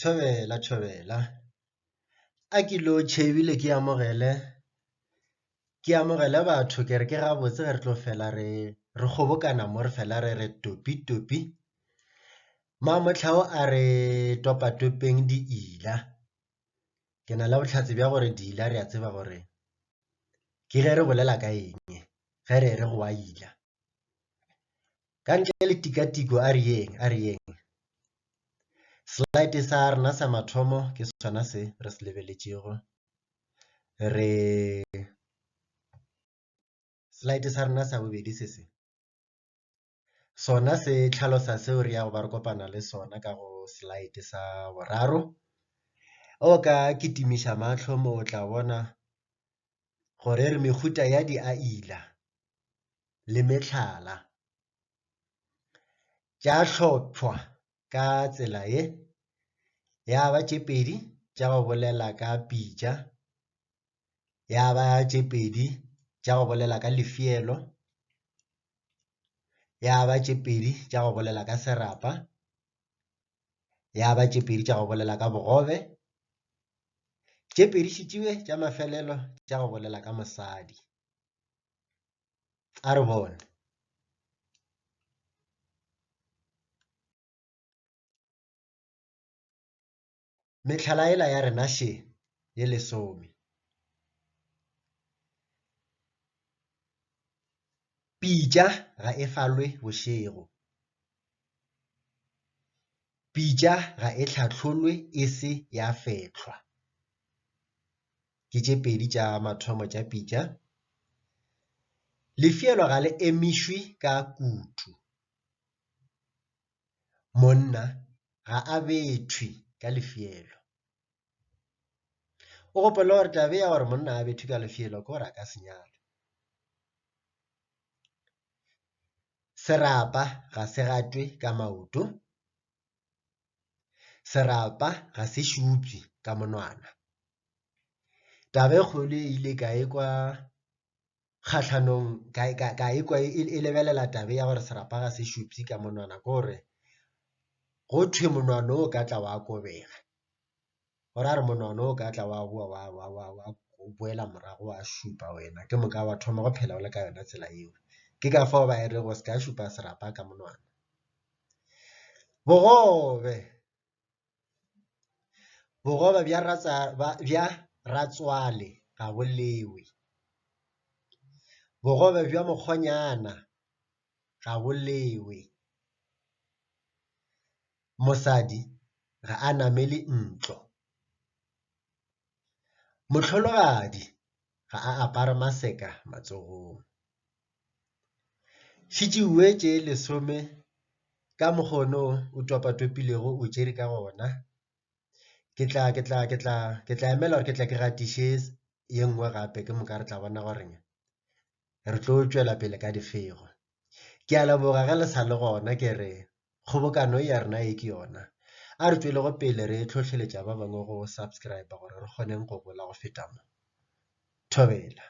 Thobela, thobela. A ke lotšhe ebile ke amogele, ke amogele batho ke re ke gabotse ge re tlo fela re re kgobokana mo re fela re re topi topi. Mamohlao a re topatopeng diila. Ke na le bohlatse bja gore diila re a tseba gore ke ge re bolela ka eng ge re re go a ila. Ka ntle le tikatiko a re yeng, a re yeng. Slide sa rena sa mathomo ke sona se re se lebeletšego. Re slide sa rena sa bobedi se se. Sona se hlalosa seo re yago ba re kopana le sona ka go slide sa boraro. O ka kitimiša mahlo mo o tla bona gore re mehuta ya diaila le mehlala tša hlopšhwa ka tsela ye, ya ba tše pedi tša go bolela ka pitša, ya ba tše pedi tša go bolela ka lefielo, ya ba tše pedi tša go bolela ka serapa, ya ba tše pedi tša go bolela ka bogobe, tše pedi šetšiwe tša mafelelo tša go bolela ka mosadi. A re bone. Mehlala yela ya rena še ye lesome. Pitša ga e falwe bošego. Pitša ga e hlahlolwe e se ya fehlwa. Ke tše pedi tša mathomo tša pitša. Lefielo ga le emišwe ka kutu. Monna ga a bethwe ka lefielo. O gopole gore taba ya gore monna a bethwe ka lefielo ke gore a ka se nyalwe. Serapa ga se gatwe ka maoto. Serapa ga se šupše ka monwana. Taba e kgolo e ile ka ekwa kgahlanong ka, ka, ka ekwa e, e lebelela taba ya gore serapa ga se šupše ka monwana ke gore go thwe monwana o ka tla wa kobega. Go ra gore monwana o ka tla wa boa wa, wa, wa, wa boela morago wa šupa wena, ke moka wa thoma go phela o le ka yona tsela yeo. Ke ka fao ba e rego se ka šupa serapa ka monwana. Bogobe, bogobe bja bja ratswale ga bo lewe. Bogobe bja mokgonyana ga bo lewe. Mosadi ga a namele ntlo. Mohlologadi ga a apare maseka matsogong. Šetšeuwe tše lesome ka mokgono o topatopilego o tšere ka gona. Ke tla, ke tla, ke tla, ke tla emela gore ke tle ke gatiše ye nngwe gape ke moka re tla bona gore re tlo tšwela pele ka difego. Ke a leboga ge le sa le gona ke re kgobokano ya rena ye ke yona. A re tšwelego pele re hlohleletša ba bangwe go subscribe gore re kgoneng go gola go feta mo. Thobela.